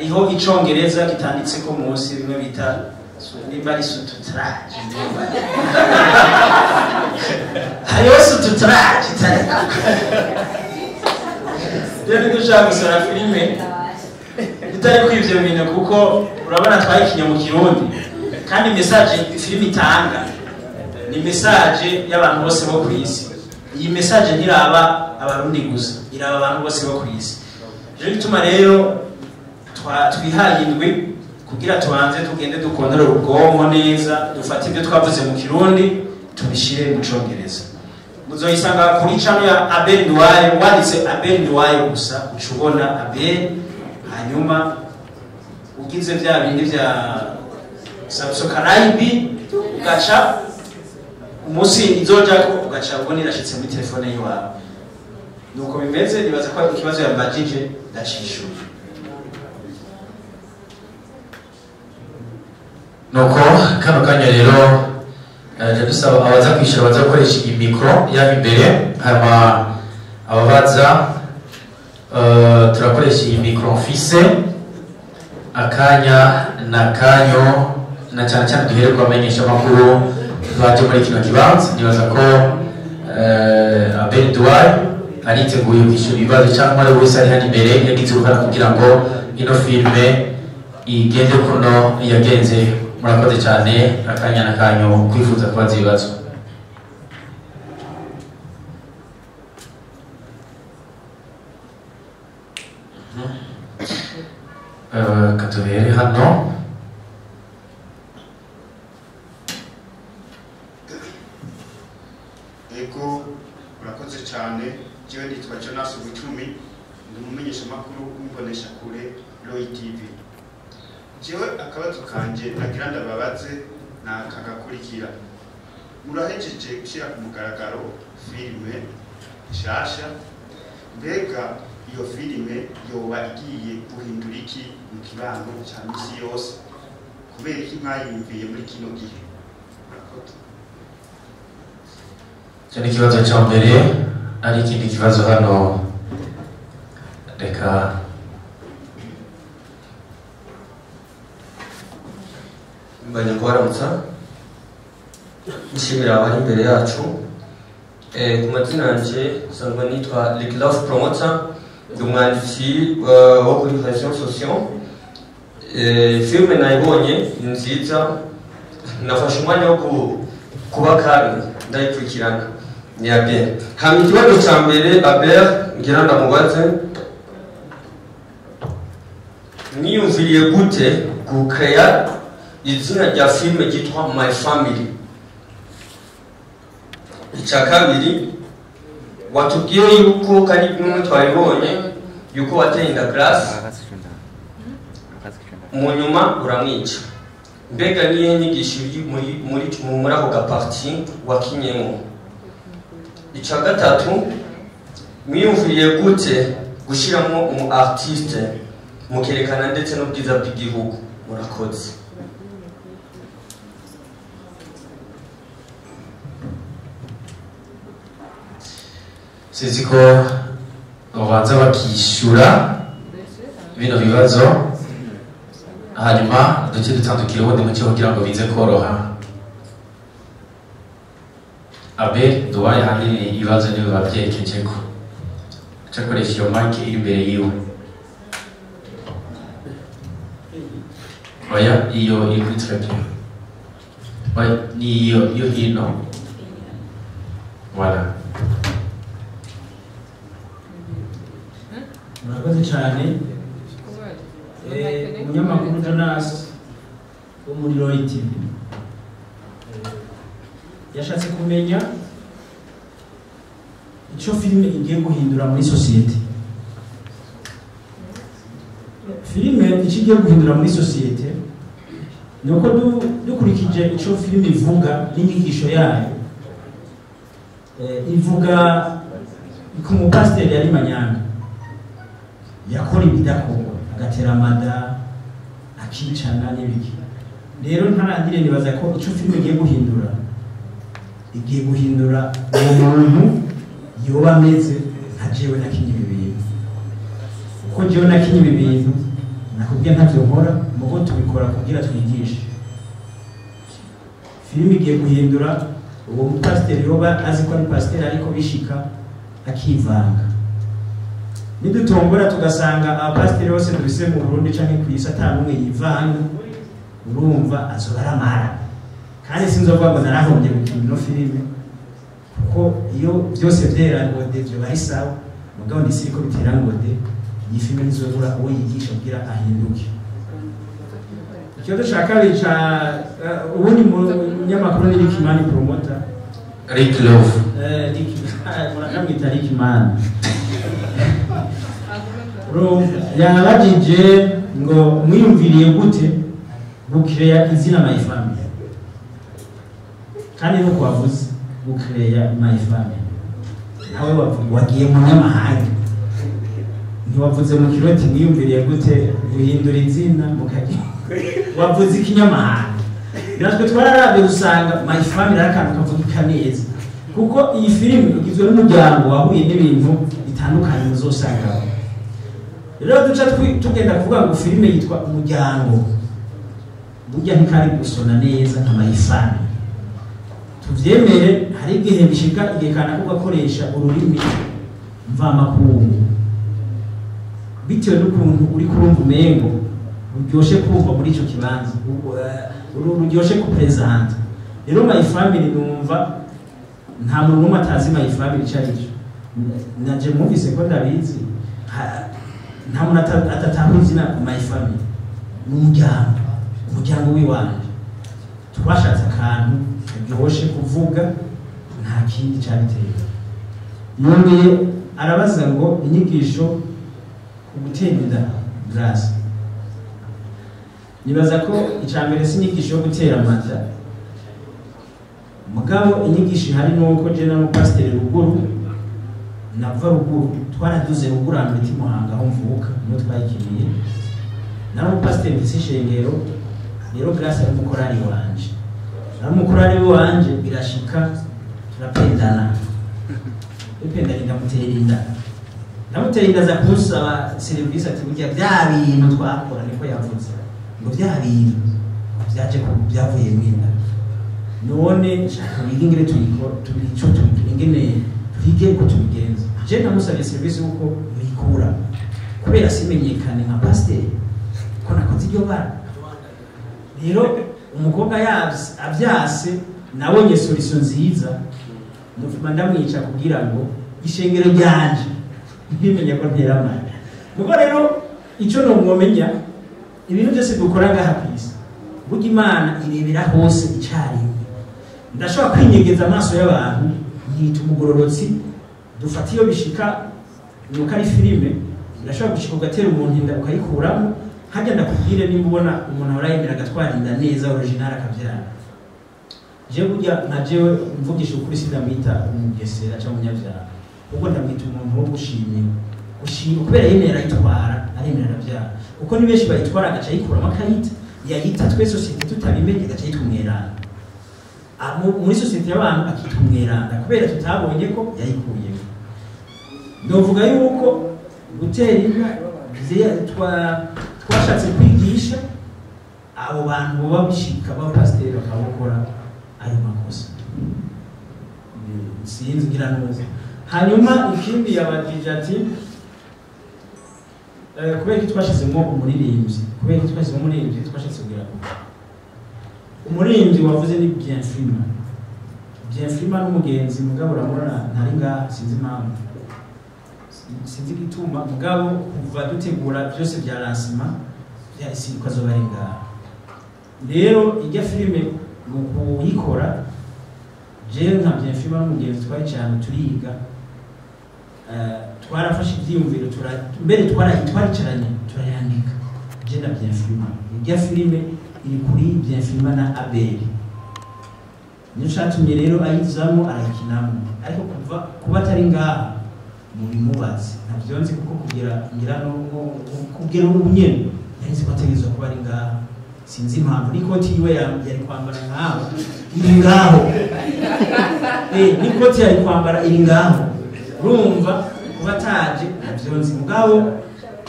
Hariho icongereza kitanditse ko munsi, bimwe bita nimba ari sous-titrage, hariho sous-titrage itariko. Rero ntidushaka gusora filime itariko ivyo bintu, kuko urabona twayikinye mu Kirundi, kandi message filime itanga ni message y'abantu bose bo kw'isi. Iyi message ntiraba Abarundi gusa, iraba abantu bose bo kw'isi. Rero gituma rero twihaye indwi kugira tubanze tugende dukondore ubwonko neza, dufate ibyo twavuze mu Kirundi tubishire mu Congereza. Muzoyisanga kuri channel ya Abel Nduwayo, wanditse Abel Nduwayo gusa uca ubona Abel, hanyuma ugize vya bindi vya subscribe ugaca umunsi izojako ugaca ubona irashitse muri telefone yiwawe. Nuko bimeze, nibaza ko ikibazo yambajije ndacishura. Nuko kano kanya rero je dusaba abaza kwishyura baza gukoresha iyi mikoro yaba imbere, hanyuma ababaza turakoresha iyi mikoro mfise akanya na kanyo, na cyane cyane duhere ku bamenyesha amakuru baje muri kino kibanza. Nibaza ko Abel Nduwayo ariteguye kwishyura ibibazo cyangwa ari wese ari hano imbere yagize uruhara kugira ngo ino filime igende kuno yagenze. Murakoze cyane, akanya na kanyo kwifuza kubaza ibibazo. Katuhere hano. Ego, murakoze cyane. Jewe nitwa Jonas Bucumi, ndi umumenyeshamakuru w'imboneshakure Roy TV. Jewe akabazo kanje nagira ndababaze na kagakurikira. Murahejeje gushyira ku mugaragaro filime nshasha, mbega iyo filime yoba igiye guhindura iki mu kibano cya misi yose? Kubera iki mwayumviye muri kino gihe? Murakoze. Icyo ni ikibazo cya mbere. Ari ikindi kibazo hano, reka mbanje kubaramutsa, nshimira abari imbere yacu. Ku mazina yanje nsanzwe nitwa Lick Love Promoter, ndi umwanditsi wo kuri réseaux sociaux. Filime nayibonye ni nziza, nafashe umwanya wo kuba calme ndayikurikirana, ni ya bien. Hama ikibazo ca mbere Abel ngira ndamubaze, mwiyumviriye gute gucrea izina rya filime ryitwa My Family? Icya kabiri, watubwiye yuko kandi bimwe twabibonye yuko wateye inda Grace, mu nyuma uramwica. Mbega niyihe nyigisho iri muri ako gaparti wakinyemo? Icya gatatu, mwiyumviriye gute gushyiramo umu artiste mukerekana ndetse n'ubwiza bw'igihugu? Murakoze. Sinzi ko babanza bakishyura bino bibazo, hanyuma duce dutandukire ubundi muce kugira ngo bize koroha. Abel Nduwayo ahanini ibibazo niwe babyerekejeko, aca akoresha iyo mic iri imbere yiwe. Oya, iyo iri kuri très bien. Oya, ni iyo yo hino. Voilà. Murakoze cyane. Umunyamakuru Jonas wo muri Roy TV yashatse kumenya icyo filime igiye guhindura muri sosiyete. Filime icyo igiye guhindura muri sosiyete ni uko dukurikije icyo filime ivuga n'inyigisho yayo. Ivuga ku mupasiteri yari Manyanga, yakora ibidakorwa, agatera amada, akicana n'ibiki. Rero ntarangire nibaza ko icyo filime igiye guhindura, igiye guhindura uwo muntu yoba ameze nka jewe nakinye ibi bintu. Uko jewe nakinye ibi bintu, Nakubwiye ntavyo nkora, mugo tubikora kugira twigishe. Filime igiye guhindura uwo mupasiteri yoba azi ko ari pasiteri, ariko bishika akivanga. Nidutombora tugasanga abapasiteri bose dufise mu Burundi canke kw'isi ata n'umwe yivanga, urumva azoba aramara. Kandi sinzovuga ngo narahombye gukina ino filime, kuko iyo byose vyera ngo de vyoba ari sawa, mugabo ndisi iriko bitera ngo de iyi filime ntizobura uwo yigisha kugira ahinduke. Ikibazo ca kabiri ca ubundi munyamakuru ni Rick Mani promoter. Rick Love. Rick, muramwita Rick Mani. Yabajije ngo mwiyumviriye gute gukireya izina My Family, kandi nuko wavuze gukireya My Family nawe wagiye mu nyamahanga, ntiwavuze mu kiroti mwiyumviriye gute guhindura izina mukagira, wavuze ikinyamahanga. Natwe twararabye usanga My Family ari akantu kavugika neza, kuko iyi filime igizwe n'umuryango wahuye n'ibintu bitandukanye muzosanga. Rero duca tugenda kuvuga ngo filime yitwa Umuryango, burya ntikari gusona neza nka My Family. Tuvyemere, hari igihe bishika igihe kanaka ugakoresha ururimi mvamakungu bitewe n'ukuntu uri kurumva umengo ruryoshe kumva muri ico kibanza, ruryoshe kupresenta. Rero My Family numva nta muntu n'umwe atazi My Family ico ari cyo. Naje mwumvise ko ndabizi, nta muntu atatahura izina My Family. Ni umuryango, umuryango w'iwanje. Twashatse akantu karyoshe kuvuga, nta kindi cabiteye. Yongeye arabaza ngo inyigisho ku gutera inda Grace. Nibaza ko ica mbere si inyigisho yo gutera amata, mugabo inyigisho ihari nuko je na mupasiteri ruguru nava ruguru, twaraduze ruguru ahantu bita Muhanga aho mvuka, niho twayikiniye. Nari umupasiteri mfise ishengero, rero Grace ari umukorari wanje. Nari umukorari wanje, birashika turapendana, dupendana ndamutera inda, ndamutera inda aza kunsaba serivisi ati burya bya bintu twakora, niko yavuze ngo bya bintu byaje byavuye mu inda, none nshaka wige ingene tuyikora, tubico tubigira ingene twige uko tubigenza. Je namusabye serivisi yuko yoyikura kubera simenyekane nka pasiteri ko nakoze iryo bara. Rero umukobwa avyase, nabonye solution nziza, ndufuma ndamwica kugira ngo ishengero ryanje ntimenye ko ntera amara. Nuko rero ico nomwomenya, ibintu byose dukora ngaha kw'isi, burya Imana irebera hose icarimwe. Ndashobora kwinyegeza amaso y'abantu nkita umugororotsi, dufata iyo bishika nuko ari filime, ndashobora gushika ugatera umuntu inda ukayikuramo. Hajya ndakubwire, nimba ubona umuntu ahora yemera agatwara inda neza original akabyara, je burya nka jewe mvugisha ukuri sindamwita umugesera cyangwa umunyabyaha, ubwo ndamwita umuntu wo gushimira, gushima kubera yemera ayitwara, aremera arabyara, kuko ni benshi bayitwara agaca ayikuramo akayita, yayita twe sosiyete tutabimenye agaca yitwa umweranda. Muri sosiyete y'abantu akitwa umweranda kubera tutabonye ko yayikuyemo. Novuga yuko gutera inka twashatse kwigisha abo bantu baba bishika b'abapasiteri bakabukora ayo makosa, sinzi ngira nuko. Hanyuma ikindi yabajije ati kubera ko twashizemo umuririmbyi, kubera ko twashizemo umuririmbyi twashatse kugira ngo umuririmbyi wavuze ni Bienfrima. Bienfrima n'umugenzi, mugabo urabona ntari ngaha, sinzi impamvu, sinzi igituma, mugabo kuva dutegura byose bya lancement byari sinzi ko azoba ari ngaha. Rero ijya filime mu kuyikora, jewe nka Bienfrima n'umugenzi twari cyane turiga, twarafashe ibyiyumviro, mbere twaricaranye turayandika je na Bienfrima. Ijya filime iri kuri Bienfrima na Abel, niyo catumye rero ayizamo arayikinamo, ariko kuva kuba atari ngaha mubimubaze ntavyo nzi, kuko kugira ngira no kugira ubunyene nari nzi ko ategerezwa kuba ari ngaha, sinzi impamvu n'ikoti yiwe yari kwambara nkaho iri ngaho, n'ikoti yari kwambara iri ngaho, urumva kuba ataje ntavyo nzi, mugabo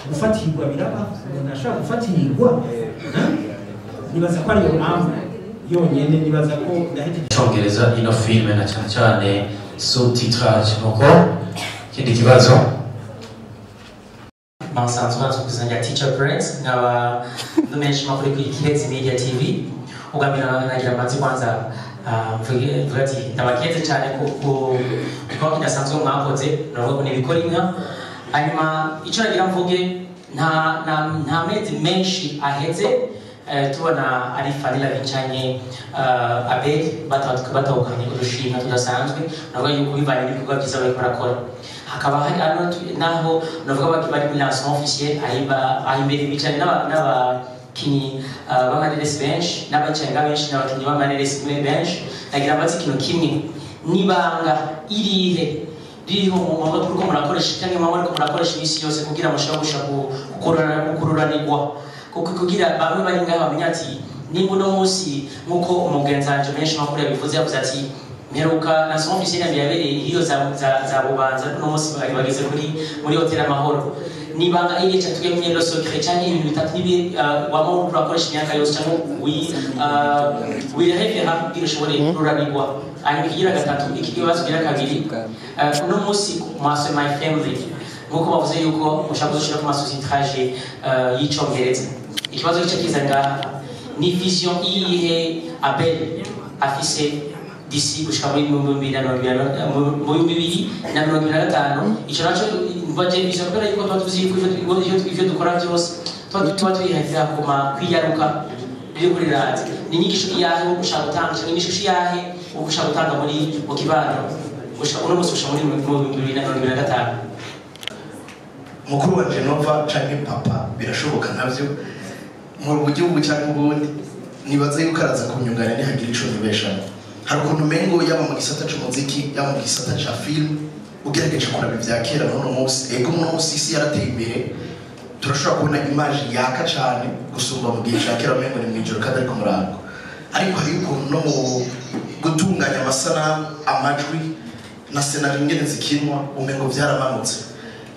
Gufatirwa biraba, umuntu ashobora gufatirwa. Nibaza ko ariyo mpamvu yonyene, nibaza ko ndahejeje. Icongereza ino filime, na cyane cyane sous-titrage. Nuko ikindi kibazo? Nsanzwe nzwi ku izina rya Teacher Prince, nkaba ndumenyesha amakuru kuri Kirezi Media TV. Ubwa mbere nagira amazi kwanza, mvuge ati ndabakeze cyane ku gikorwa kidasanzwe mwakoze, navuga ko nibikora inka. Hanyuma icyo nagira mvuge, nta mezi menshi aheze, tubona ari Fanny Lavin Abel batahukanye udushimwe tudasanzwe. Navuga yuko bivanye n'ibikorwa byiza bariko barakora, hakaba hari ano naho navuga bari muri lancement officiel, aho imbere bicaranye n'abakinyi b'amareresi benshi, n'abacenga benshi, n'abakinyi b'amareresi benshi. Nagira mbaze ikintu kimwe: nibanga irihe ririho mu maboko uriko murakoresha, cyangwa muba muriko murakoresha iminsi yose, kugira mushobore gushaka kururanirwa, kuko kugira bamwe bari ngaha bamenye ati nimba uno munsi, nk'uko umugenzi wanje menshi makuru yabivuze, yavuze ati mperuka lancement officiel yabereye iyo za Bubanza, ariko uno munsi bari bageze muri Hotel Amahoro. Nibanga iri ca tuge mwe le secret, cyangwa ibintu bitatu nibi wama uriko urakoresha imyaka yose, cyangwa wirefera kugira ushobore kururanirwa? Hanyuma ikigira gatatu, iki kibazo kigira kabiri, uno munsi mwasuye My Family, nk'uko bavuze yuko mushaka kuzoshira ku ma sous-titrage y'icongereza. Ikibazo gice kiza ngaha ni vision iyihe Abel afise d'ici gushika muri 2025? Ico naco mbaje vision, kubera yuko tuba tuzi yuko ivyo dukora byose tuba tuyihatira kuma kwiyaruka biri kuri radiyo. Ni inyigisho iyahe wo gushaka gutanga, cyangwa inyigisho iyahe wo gushaka gutanga muri mu kibano gushika uno munsi, gushika muri 2025? Mukuru wa Genova canke papa, birashoboka navyo mu gihugu cyangwa ubundi, nibaza yuko araza kunyungana nihagira ico nibeshamo. Hari ukuntu umengo yaba mu gisata c'umuziki, yaba mu gisata ca film, ugerageje kuraba ivya kera n'uno munsi, ego, uno munsi isi yarateye imbere, turashobora kubona image yaka cane gusumba mu gihe ca kera, umengo ni mw'ijoro kandi ari ku murango. Ariko hari ukuntu no mu gutunganya amasanamu, amajwi na scénario, ingene zikinwa, umengo vyaramanutse.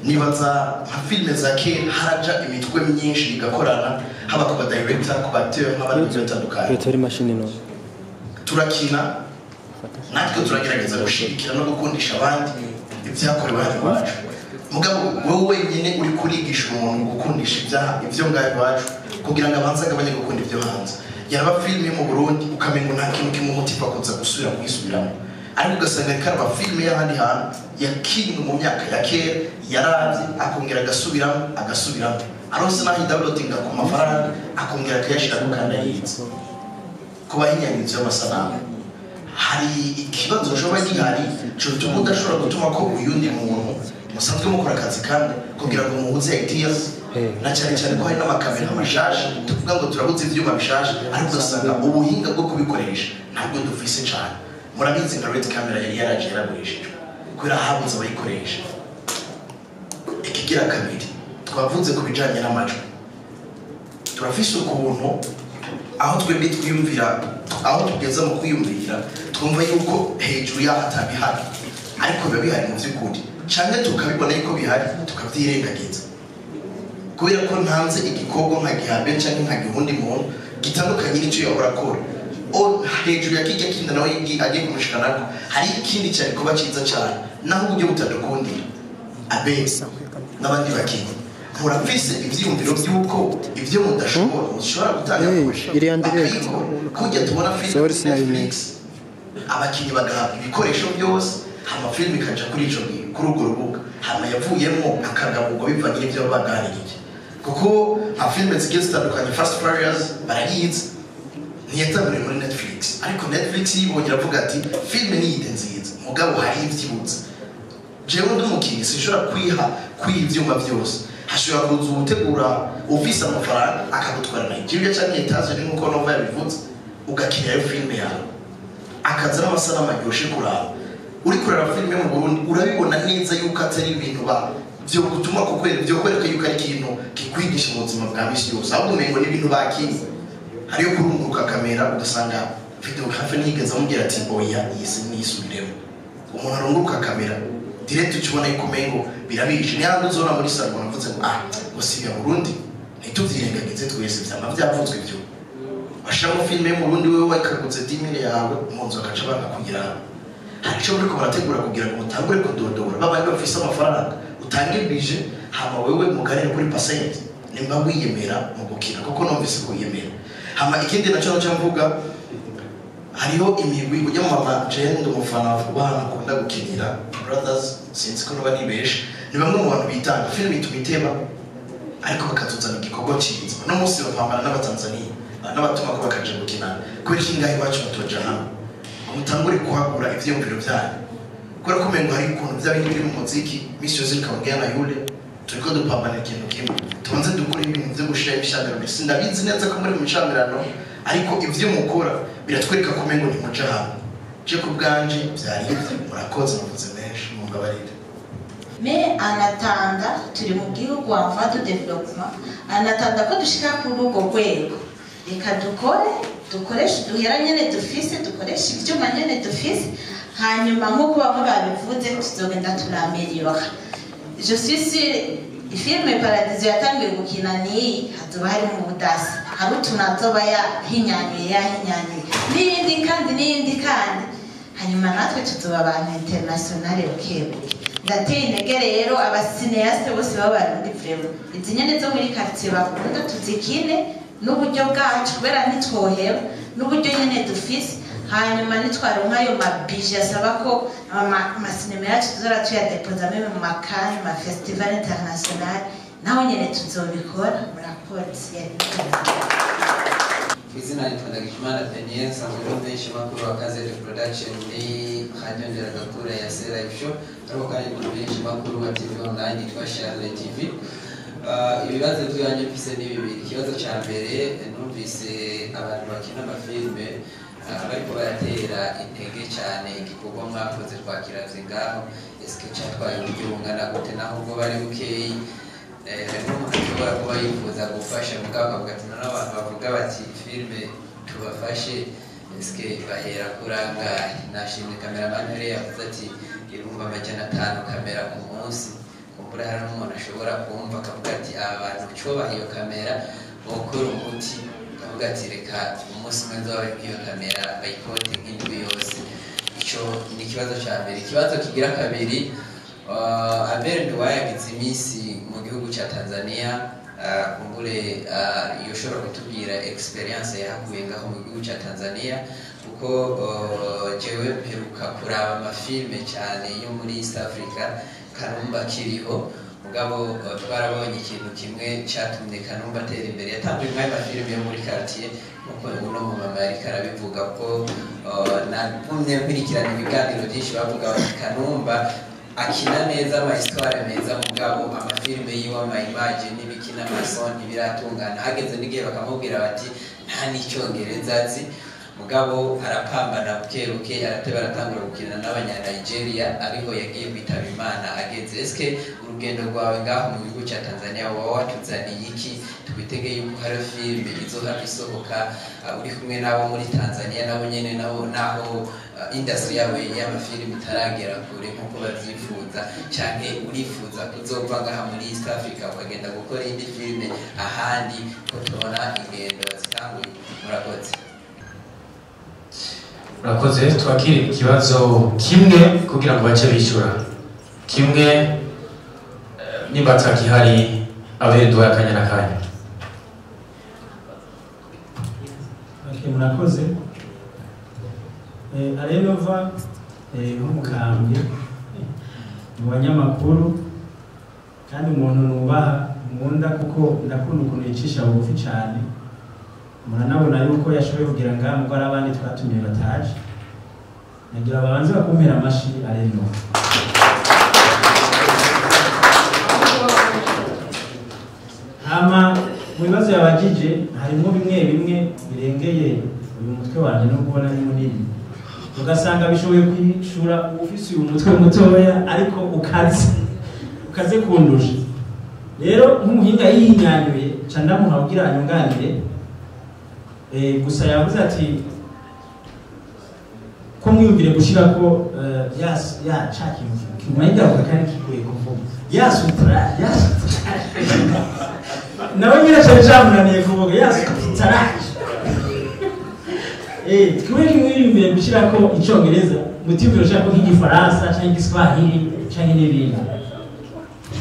Nibaza nka filime za kera haraja imitwe myinshi igakorana, haba ku ba director, ku ba acteur n'abandi bagiye batandukanye. Tori mashini no. Turakina natwe, turagerageza gushigikira no gukundisha abandi ibyakorewe hano iwacu. Mugabo wowe wenyine uri kurigisha umuntu gukundisha ibyaha ibyo ngaho iwacu kugira ngo abanze agabanye gukunda ibyo hanze. Yaraba filime yo mu Burundi, ukamengo nta kintu kimwe umutima kuza gusubira kuyisubiramo, ariko ugasanga ariko araba filime y'ahandi hantu yakinwe mu myaka ya kera, yaravye, akongera agasubiramo, agasubiramo, arose naho idownloadinga ku mafaranga, akongera akayashiramo kandi ayizi. Kuba inyandiko y'amasanamu, hari ikibazo coba gihari cotuma udashobora gutuma ko uyundi muntu musanzwe mukora akazi kamwe kugira ngo muhuze ideas, na cyane cyane ko hari n'amakamera mashasha, tuvuga ngo turabuze ivyuma bishasha, ariko ugasanga ubuhinga bwo kubikoresha ntabwo dufise cane. Murabizi nka red camera yari yaraje, yaragurishijwe kubera habuze abayikoresha. Ikigira kabiri, twavuze ku bijanye n'amajwi. Turafise ukuntu aho twebwe twiyumvira, aho tugeza mu kwiyumvira, twumva yuko hejuru yaho atabihari, ariko biba bihari mu by'ukuri, canke tukabibona yuko bihari tukavyirengagiza, kubera ko ntanze igikorwa nka gihabe canke nka gihundi muntu gitandukanye n'icyo yahora akora. O hejuru ya kijya kindi nawe agiye kumushikanako, hari ikindi cyari kuba cyiza cyane, naho uburyo butadukundira. Abe n'abandi bakinyi, murafise ivyiyumviro vy'uko ivyo mudashobora mushobora gutanga iriya ndirect. Kujya tubona filime Sorry, kuri sinabimenye. Netflix, abakinyi bagahabwa ibikoresho byose, hama filime ikaja kuri ico gihe kuri urwo rubuga, hama yavuyemo akagaburwa bivanye n'ivyo baba baganiriye, kuko nka filime zigiye zitandukanye, Fast Furious barayizi, ntiyatanguriye muri Netflix, ariko Netflix yibonye iravuga ati filime ni idée nziza, mugabo hari ivyibutse. Jewe ndi umukinyi, sinshobora kwiha ivyuma byose. Hashobora kuza uwutegura ufise amafaranga akagutwara Nigeria canke Etats-Unis, nkuko Nova yabivuze, ugakinirayo filime yawe, akaza n'amasanamu aryoshe kuraba. Uri kureba filime yo mu Burundi, urabibona neza yuko atari ibintu ba byo gutuma kukwereka, byo kwereka yuko ari ikintu kikwigisha mu buzima bwa misi yose, ahubwo umengo ni ibintu bakinye. Hariyo kurunguruka kamera, ugasanga videographe ntiyigeze amubwira ati oya, iyi si niyisubiremo. Umuntu arunguruka kamera. Direct ukibona yuko umengo birabishe. Ni handi uzona muri salon navuze ngo ah ngo si ibya Burundi, ntituvyirengagize twese vyama vyavuzwe ivyo. Washiramo filime yo mu Burundi wewe wakaguze 10,000 yawe mu nzu bakaca banga kugira. Hari ico muriko murategura kugira ngo mutangure kudodora babandi bafise amafaranga, utange budget hama wewe muganire kuri percent nimba wiyemera mu gukina, kuko numvise ko wiyemera. Hama ikindi naco naco mvuga, hariho imigwi ujya mu mama jende umufana w'ahantu akunda gukinira Brothers, sinzi ko noba nibeshe, ni bamwe mu bantu bitanga filime ituma iteba ariko bakatuzana igikorwa cyiza. Uno munsi bapambana n'Abatanzania n'abatuma ko bakaja gukina, kubera iki ngaho iwacu batoja hamwe ngo mutangure kuhagura ivyiyumviro vyanyu, kubera ko umengo hari ukuntu vya bindi biri mu muziki misi yose bikababwira na yule turiko dupambana ikintu kimwe, tubanze dukore ibintu vyo gushira imishamirano. Sindabizi neza ko muri mu mishamirano, ariko ivyo mukora biratwereka ko umengo ntimuja hamwe. Je ku bwanje vyari ivyo, murakoze, muvuze menshi, mumbabarire. Mais en attendant, turi mu gihugu en voie de développement, en attendant ko dushika kuri urwo rwego, reka dukore, dukoreshe uduhera nyene dufise, dukoreshe ivyuma nyene dufise, hanyuma nk'uko bamwe babivuze tuzogenda turameliyora. Je suis sûre, filime Paradiso yatangiye gukina niyi hazoba harimo ubudasa, hari utuntu azoba yahinyanyuye yahinyanyuye n'iyindi kandi n'iyindi kandi, hanyuma natwe tuzoba abantu internationale bukebuke. Ndateye intege rero aba cinéastes bose b'Abarundi, vraiment izi nyene zo muri quartier bakunda tuzikine n'uburyo bwacu, kubera ntitwoheba n'uburyo nyene dufise, hanyuma nitwaronka ayo ma budget asaba ko amasinema yacu tuzora tuyadepoza même mu ma Cannes, ma festival international, naho nyene tuzobikora. Murakoze. Izina nitwa Ndagijimana Daniel, nsanzwe ndi umumenyeshamakuru wa Kazere Production muri Radio Nderagakura ya Se Live Show, ariko kandi ndi umumenyeshamakuru wa TV online yitwa Charles TV. Ibibazo by'iwanjye mfise ni bibiri. Ikibazo ca mbere, numvise abantu bakina amafilme bariko baratera intege cyane igikorwa mwakoze twakiravye ngaho, eske catwaye uburyo bungana gute naho ubwo bari bukeyi? Hari n'umuntu ashobora kuba yifuza gufasha mugabo akavuga ati none abantu bavuga bati filime tubafashe, eske bahera kurangahe? Nashimye cameraman yari yavuze ati 500,000 kamera ku munsi, kumbura hari n'umuntu ashobora kumva akavuga ati aba bantu cobaha iyo kamera bokora umuti, akavuga ati reka umunsi umwe nzobahe nk'iyo kamera bayikote nk'indwi yose. Ico ni ikibazo ca mbere. Ikibazo kigira kabiri, Abel Nduwayo yagize iminsi mu gihugu ca Tanzania, kumbure yoshobora kutubwira experience yahakuye ngaho mu gihugu ca Tanzania, kuko jewe mperuka kuraba amafilme cyane yo muri East Africa Kanumba kiriho, mugabo twarabonye ikintu kimwe cyatumye Kanumba atera imbere, yatanguye mw'ayo mafilme yo muri quartier nkuko uno mumama yariko arabivuga, ko nagumye nkurikirana ibiganiro byinshi bavuga bati Kanumba akina neza ama histoire meza, mugabo amafilme yiwe ama image n'ibiki n'amason ntibiratungana, hageze n'igihe bakamubwira bati nta n'icyongereza azi, mugabo arapambana buke buke, arateba aratangura gukina n'abanya-Nigeria, ariho yagiye kwitaba Imana ageze. Eske urugendo rwawe ngaho mu gihugu cya Tanzania waba watuzaniye iki? Twitege yuko hari filime izohava isohoka uri kumwe nabo muri Tanzania, nabo nyene nabo naho industry yabo y'amafilime itaragera kure nkuko bavyifuza, canke urifuza kuzova ngaha muri East Africa ukagenda gukora indi filime ahandi, ko tubona ingendo zitanguye? Murakoze. Murakoze. Twakire ikibazo kimwe kugira ngo bace bishyura kimwe, nimba atakihari Abel duhaye akanya na kanya. Okay, murakoze. Arenova nk'umukambwe mu banyamakuru kandi umuntu nubaha nkunda, kuko ndakunda ukuntu yicisha bugufi cyane, muranabona yuko yashoboye kugira ngaha mugo ari abandi twatumiye bataje, nagira babanze bakumpera amashi Arenova. Hama mu bibazo yabajije harimo bimwe bimwe birengeye uyu mutwe wanjye no kubona ni munini, ugasanga bishoboye kwishura ufise uyu mutwe mutoya ariko ukaze kundusha. Rero nk'umuhinga yihinyanyuye ca ndamuha kugira anyunganire. Gusa yavuze ati Ko mwiyumvire gushirako ya ya ca kintu kimumengaruka kandi kigoye kuvuga, ya sous-titrage, ya sous-titrage nawe nyine cari camunaniye kuvuga ya sous-titrage. Twebwe mwiyumvire gushirako icongereza, mutiyumvire gushirako nk'igifaransa canke igiswahili canke n'ibindi.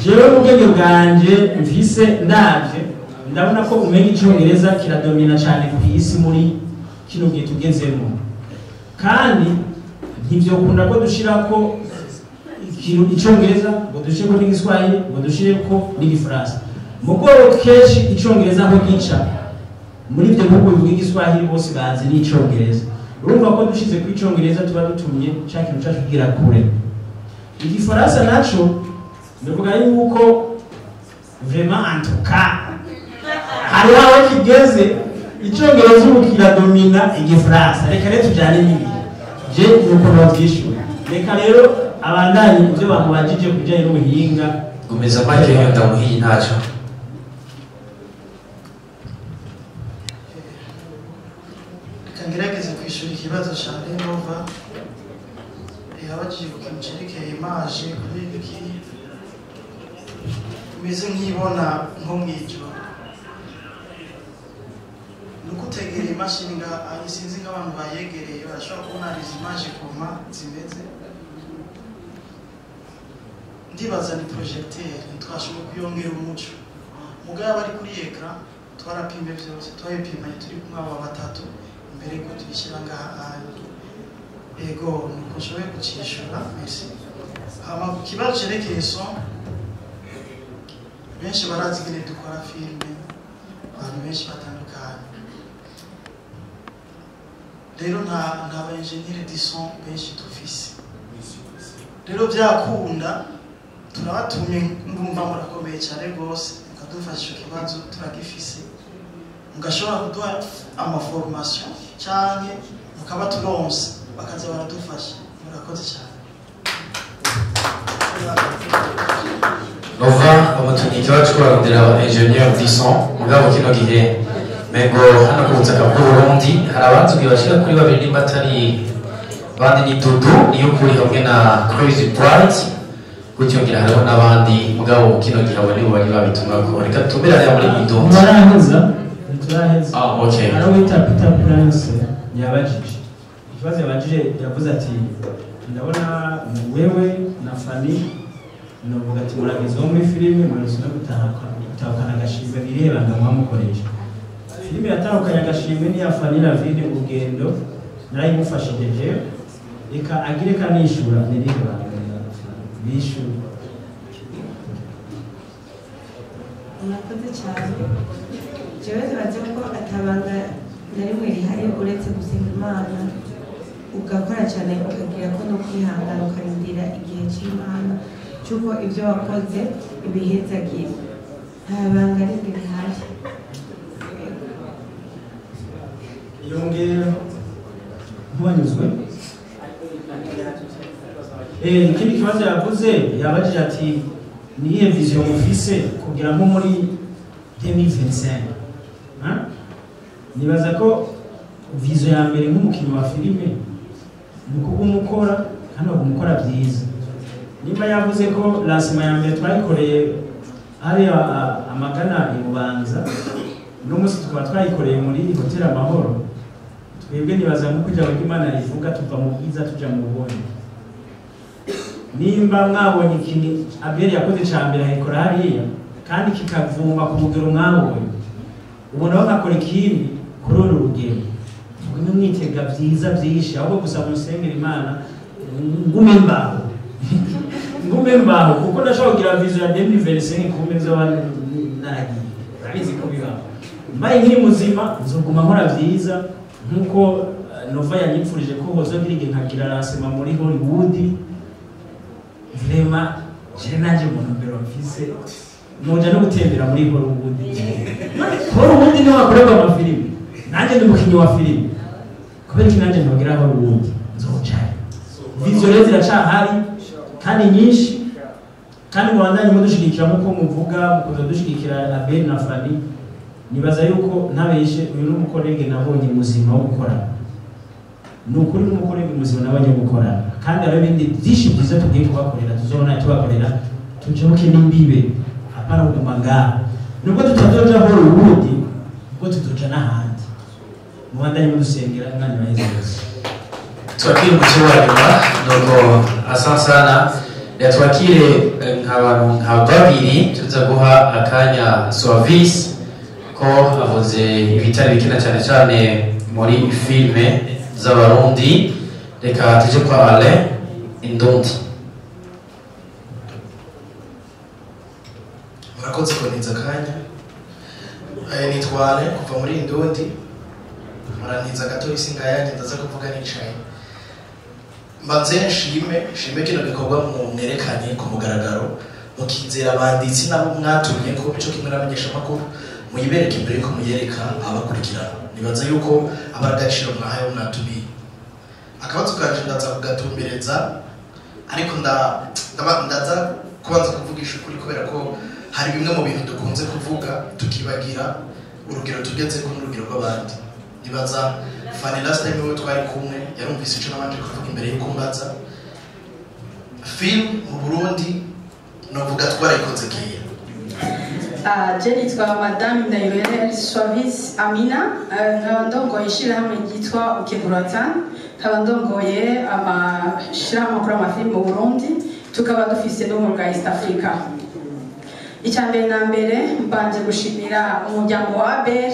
Jewe mu bwenge bwanje mfise, ndavye ndabona ko umenga icongereza kiradomina cane ku isi muri kino gihe tugezemo, kandi ntivyokunda ko dushirako ikintu icongereza ngo dushireko n'igiswahili ngo dushireko n'igifaransa. Mugabo kenshi icongereza aho gica muri ivyo bihugu bivuga igiswahili bose bazi n'icongereza. Urumva ko dushize ku icongereza tuba dutumye ca kintu cacu kigira kure. Igifaransa naco ndavuga yuko vraiment, en tout cas, hariho aho kigeze icongereza ubu kiradomina igifaransa. Reka rero tujane n'ibihe, je nuko novyishura. Reka rero abandanye ivyo bamubajije ku bijanye n'ubuhinga. Gumeza make ndamuhiye ntacyo. Reka ngerageze kwishyura ikibazo cya Renova yabajije ku kintu cyerekeye image, kubera iki imeze nk'ibona nko mu ijoro. Ni uko utegereye imashini nga sinzi nk'abantu bayegereye barashobora kubona izi image koma zimeze. Ndibaza ni projecteur, ntitwashoboye kuyongera umuco mugabo ari kuri écran. Twarapimye byose, twabipimanye turi kumwe aba batatu imbere yuko tubishyira ngaha hantu. Ego, nuko nshoboye kucishura, merci. Hama ku kibazo cerekeye son, benshi barazi ingene dukora filime, abantu benshi batandukanye. Rero nta ba ingénieur du son benshi dufise. Rero byakunda turabatumye, ndumva murakomeye cyane rwose, mukadufasha. Icyo kibazo turagifise, mugashobora kuduha ama formation canke mukaba turonse bakaza baradufasha. Murakoze cyane. Nova bamutumye ikibazo cyo kurondera aba ingénieur du son, mugabo kino gihe mengo hano ku butaka bw'u Burundi hari abatubwiye bashika kuri babiri, nimba atari bandi ni Dudu niyo kuri hamwe na Crazy Bright gutyo, ngira hariho n'abandi, mugabo kino gihe abo nibo bari babitumwako. Reka tumere hariya muri Idonzi. Ntibaraheza, ntituraheza. Ah, okay. Hari uwita Peter Prince yabajije ikibazo, yabajije yavuze ati: "Ndabona wewe na Fanny, novuga ati muragezweho muri filime, muretse no gutahukana agashimwe, bireba ngo mwamukoresha filime yatahukanye agashimwe ni iya Fanny Lavine, Urugendo, narayimufashije jewe." Reka agire kanishura nirihe banga bishyura. Murakoze cyane. Jewe nibaza ko atabanga na rimwe rihari uretse gusenga Imana, ugakora cyane, ukagira ko no kwihangana, ukarindira igihe cy'Imana cy'uko ibyo wakoze ibihezagira. Nta banga rimwe rihari. Yongera ntubanyuzwe. Ikindi kibazo yavuze, yabajije ati: "Ni iyihe vision mufise kugira nko muri 2025?" Hein? Nibaza ko vision ya mbere nk'umukinnyi wa filime ni ukuguma ukora kandi ukaguma ukora byiza. Nimba yavuze ko lancement ya mbere twayikoreye hariya amagana i Bubanza, uno munsi tukaba twayikoreye muri Hotel Amahoro, twebwe nibaza nk'uko ijambo ry'Imana rivuga, tuva mu bwiza tuja mu bundi. Nimba mwabonye ikintu Abel yakoze cya mbere akikora hariya kandi kikavuma ku rugero mwabonye, ubona bakakora ikindi kuri uru rugero, mugume mwitega byiza byinshi. Ahubwo gusa musengera Imana ngume mbaho, ngume mbaho, kuko ndashobora kugira vision ya 2025 kumbe nzoba naragiye. Urabizi ko bibaho. Mbaye nkiri muzima nzoguma nkora byiza nkuko Nova yanyipfurije ko hozogira igihe nkagira lancement muri Hollywood. Vraiment, je nanje mu ntumbero mfise noja no gutembera muri Hollywood. Hollywood niho hakorerwa amafilimi, nanjye ndi umukinnyi wa filimi, kubera iki nanjye ntogira Hollywood? Nzocayo. Vision rero ziracahari kandi nyinshi, kandi mubandanye mudushigikira nk'uko muvuga mukuza dushigikira Abel na Fanny. Nibaza yuko ntabeshe, uyu ni umu collègue nabonye muzima wo gukora. Ni ukuri n'umukorege muzima nabonye gukorana, kandi hariho ibindi byinshi byiza tugiye kubakorera, tuzobona tubakorera, tujabuke n'imbibe, apana kuguma ngaha. Nubwo tutazoja Hollywood, ubwo tuzoja n'ahandi. Mubandanye mudusengera, Imana ibaheze. Twakire umuco wa nyuma, nuko asante sana. Reka twakire nk'abantu nka babiri, tuza guha akanya Suavis ko avuze ibitari bike na cyane cyane muri filme z'Abarundi. Reka tuje kwa Alain Indundi. Murakoze kuboneza akanya. Nitwa Alain kuva muri Indundi. Murantiza gato isinga yanjye, ndaza kuvuga nicaye. Mbanze nshime kino gikorwa mwerekanye ku mugaragaro, mukizera abanditsi nabo mwatumye ko ico kimwe n'abamenyeshamakuru muyibereke imbere yuko muyereka abakurikirana. Nibaza yuko aba ari agaciro mwahaye mwatumiye. Akabazo kanje ndaza kugatumbereza, ariko ndaza kubanza kuvugisha ukuri, kubera ko hari bimwe mu bintu dukunze kuvuga tukibagira urugero tugeze ko n'urugero rw'abandi. Nibaza Fanny last time we twari kumwe yarumvise ico nabanje kuvuga imbere yuko mbaza. Film mu Burundi novuga twarayikoze kera. Je nitwa Madame Ndayirere Suavis Amina, nkaba ndongoye ishirahamwe ryitwa Ukegurata, nkaba ndongoye amashirahamwe akora amafilime mu Burundi, tukaba dufise n'ubumwe bwa East Africa. Icya mbere na mbere mbanje gushimira umuryango wa Abel,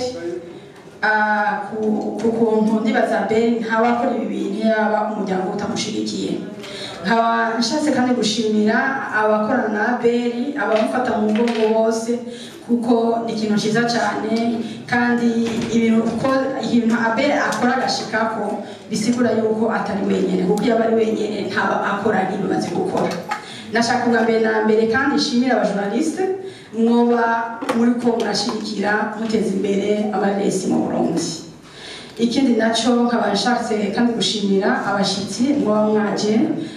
ku kuntu ndibaza Abel ntawakora ibi bintu yaba umuryango utamushigikiye. Nkaba nshatse kandi gushimira abakorana na Abel, abamufata mu mugongo bose, kuko ni ikintu cyiza cyane, kandi ibintu uko ibintu Abel akora agashikako bisigura yuko atari wenyine, kuko iyo aba ari wenyine ntaba akora ntibimaze gukora. Nashaka ubwa mbere na mbere kandi nshimira abajournaliste mwoba muri ko murashigikira muteza imbere amaresi mu Burundi. Ikindi naco nkaba nshatse kandi gushimira abashitsi mwoba mwaje,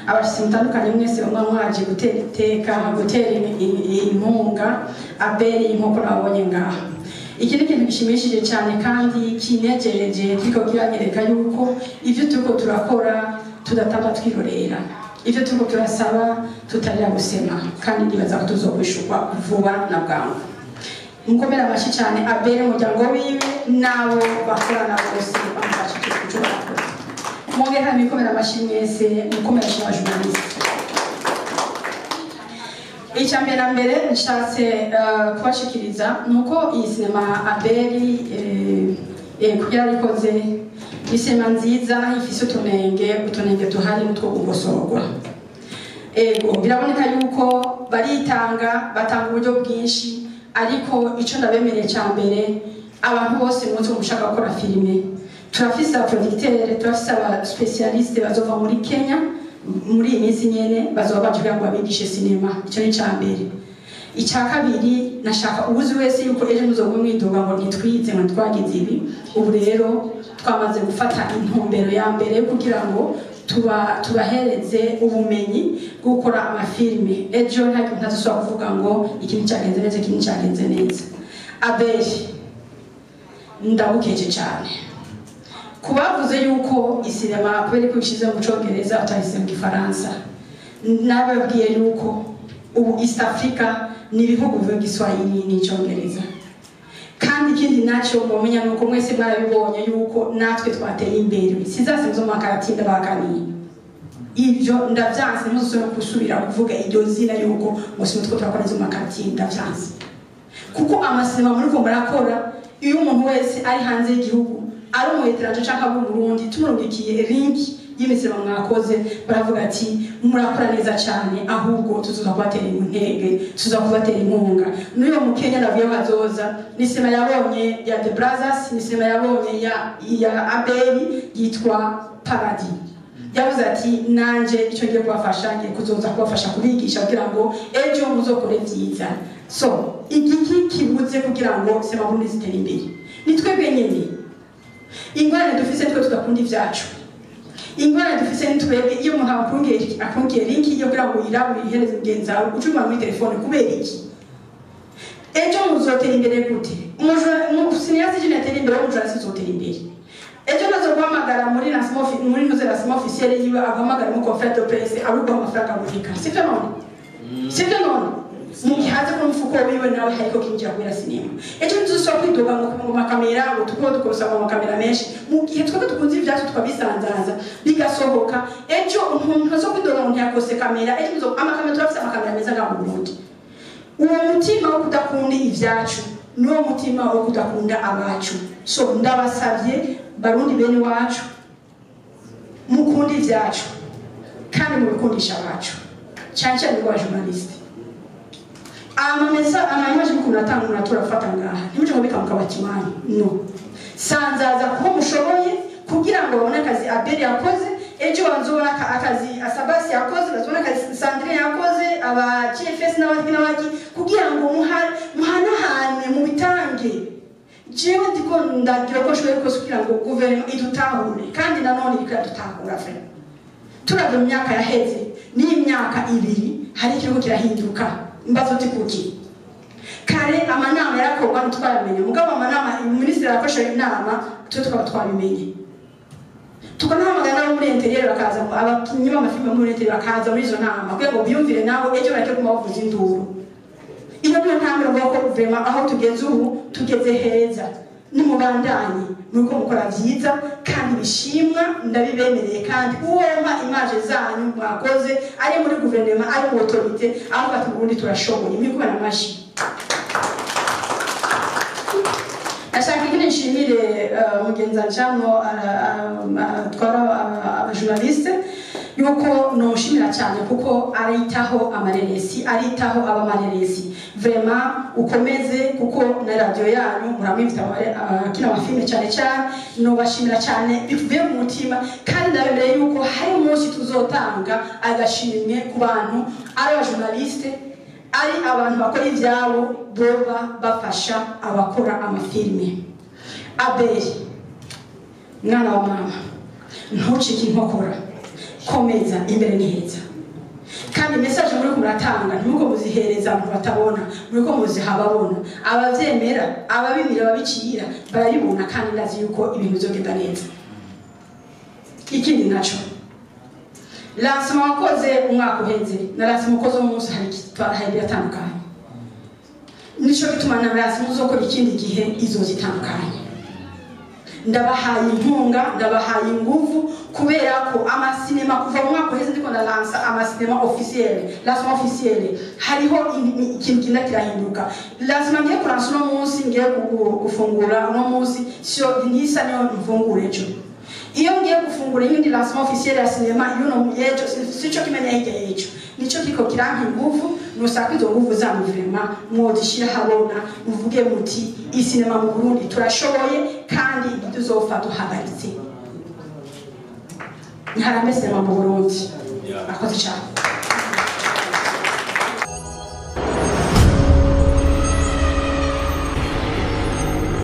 abashitsi mutandukanye mwese mwoba mwaje gutera iteka, gutera inkunga Abel nk'uko nabonye ngaha. Ikindi kintu gishimishije cyane kandi kinejereje kiriko kiranyereka yuko ivyo turiko turakora tudatamba twirorera, ivyo turiko turasaba tutarira gusema, kandi ndibaza ko tuzokwishurwa vuba na bwangu. Mukomere amashyi cyane Abel, umuryango wiwe n'abo bakorana bose bamufashije kuco barakora. Mwongere kandi mukomere amashyi mwese, mukomere amashyi abajournaliste. Icya mbere na mbere nshatse kubashikiriza ni uko iyi sinema Abel kugira yarikoze ni sinema nziza, ifise utunenge tuhari n'utwo gukosorwa. Ego biraboneka yuko baritanga, batanga uburyo bwinshi, ariko ico ndabemereye cya mbere, abantu bose muzi mushaka gukora filime, turafise abaproducteur, turafise aba spécialiste bazova muri Kenya muri iyi minsi nyene, bazoba baje kugira ngo babigishe sinema. Ico ni ica mbere. Icya kabiri, nashaka uwuzi wese yuko ejo muzoba mwidoga ngo ntitwize, ngo twagize ibi. Ubu rero twamaze gufata intumbero ya mbere kugira ngo tubahereze ubumenyi bwo gukora amafilime. Ejo nta kintu ntazosubira kuvuga ngo iki nticyagenze neza, iki nticyagenze neza. Abel ndabukeje cyane kubavuze yuko isinema kubera ko ishize mu Congereza utahise mu Gifaransa. Nababwiye yuko ubu East Africa ni ibihugu bivuga Igiswahili n'Icongereza. Kandi ikindi nacyo mumenya nuko mwese mwarabibonye yuko natwe twateye imbere. Sizase zo makaratinda bakaniye. Ibyo ndavyanse, ntuzosubira gusubira kuvuga iryo zina yuko mwese mutwe turakora izo makaratinda, ndavyanse. Kuko amasema muri ko murakora, iyo umuntu wese ari hanze y'igihugu, ari umu étranger canke abo mu Burundi, tumurungikiye link y'imisema mwakoze, baravuga ati murakora neza cyane, ahubwo tuzoza kubatera intege, tuzoza kubatera inkunga. N'uyo mu Kenya navuye bazoza, ni sinema yabonye ya The Brothers, ni sinema yabonye ya Abel yitwa Paradis. Yavuze ati nanje ico ngiye kubafasha, ngiye kuzoza kubafasha kubigisha kugira ngo ejo muzokore vyiza. So igiki kibuze kugira ngo sinema Burundi zitere imbere ni twebwe nyene. Ingorane dufise twe tudakunda ivyacu, ingorane dufise ni twebwe. Iyo umuntu akungiye link yo kugira ngo uyirabe uyihereze mugenzi wawe, ucuma muri telefone kubera iki? Ejo muzotera imbere gute? Umusinyasi jene atera imbere, umujournaliste uzotera imbere. Ejo nazo guhamagara muri lancement muri ntuze lancement officiel yiwe, aguhamagara mu conférence de presse aruguha amafaranga aboneka, sivyo none? Sivyo none? Mu gihe aza ku mufuko wiwe nawe hariko kinjira kubera sinema. Ejo ntuzosubira kwidoga ngo ku makamera ngo tuko dukosa mu makamera menshi, mu gihe twebwe dukunze ibyacu tukabisanzaza bigasohoka. Ejo umuntu ntazo kwidoga ngo ntiyakose kamera. Ejo nzo amakamera, turafise amakamera meza ngaha mu Burundi. Uwo mutima wo kudakunda ivyacu niwo mutima wo kudakunda abacu. So ndabasavye, Barundi bene wacu, mukunda ivyacu kandi mubikundisha abacu, cyane cyane rwa journaliste. Amamesa ama images muko muratanga, muraturafata ngaha, ntimuje mubika mu kabati iwanyu. No sanzaza kuko mushoboye kugira ngo babone akazi Abel yakoze, ejo bazobona akazi Asabasi yakoze, bazobona akazi Sandrine yakoze, aba GFS n'abandi n'abandi, kugira ngo muhanahane mubitange. Jewe ndiko ndagira ko nshoboye kose kugira ngo guverinoma idutahure, kandi nanone iriko iradutahura vraiment. Turavye mu myaka yaheze n'imyaka 2 hari ikiriko kirahinduka. Mbazo uti kuki? Kare amanama yarakorwa ntitwayamenye, mugabo amanama minisitiri arakoresha inama twe tukaba twabimenye, tukanahamagara n'abo muri intérieur bakaza, abakinnyi b'amafilime muri intérieur bakaza muri izo nama kugira ngo biyumvire nabo, ejo bareke kuguma bavuza induru. Iyo niyo ntambwe mvuga ko vraiment aho tugeze ubu tugeze heza. Nimubandanye muriko mukora vyiza kandi bishimwa, ndabibemereye. Kandi uwompa image zanyu mwakoze, ari muri guverinoma, ari mu autorité, aho bati Burundi turashoboye, mwikubana amashi. Nashaka ikindi nshimire mugenzi wanje hano atwara abajournaliste, yuko noshimira cyane kuko aritaho amareresi, aritaho abamareresi. Vraiment ukomeze, kuko na radio yanyu muramwifita abakina amafilme cyane cyane. Nobashimira cyane bivuye mu mutima, kandi ndabemereye yuko hari umunsi tuzotanga agashimwe ku bantu, ari abajournaliste, ari abantu bakora ivyabo, boba bafasha abakora amafilme. Abeli mwana wa mama, ntucike inkokora, komeza, imbere ni heza. Kandi message muri muratanga ntimuko muzihereza abantu batabona, muriko muziha ababona, abavyemera, ababimira, ababicira barabibona, kandi ndazi yuko ibintu bizogenda neza. Ikindi naco, lancement wakoze umwaka uheze na lancement ukoze umunsi hari biratandukanye. Nico gituma na lancement uzokora ikindi gihe izo zitandukanye. Ndabahaye inkunga, ndabahaye inguvu, kubera ko amasinema kuva mu mwaka uheze ndiko ndalansa amasinema officiel, lancement officiel, hariho ikintu kinda kirahinduka. Lancement ngiye kulansa uno munsi, ngiye gufungura uno munsi, sio nisa niyo mfungure ejo. Iyo ngiye gufungura iyindi lancement officiel ya sinema y'uno yejo, sico kimenya hirya y'ejo. Nico kiko kirampa inguvu. Nusaka izo nguvu zanyu vraiment mwodishira habona, muvuge muti isinema mu Burundi turashoboye, kandi ntituzopfa duhagaritse. Ntiharambe sinema mu Burundi. Akoze cyane.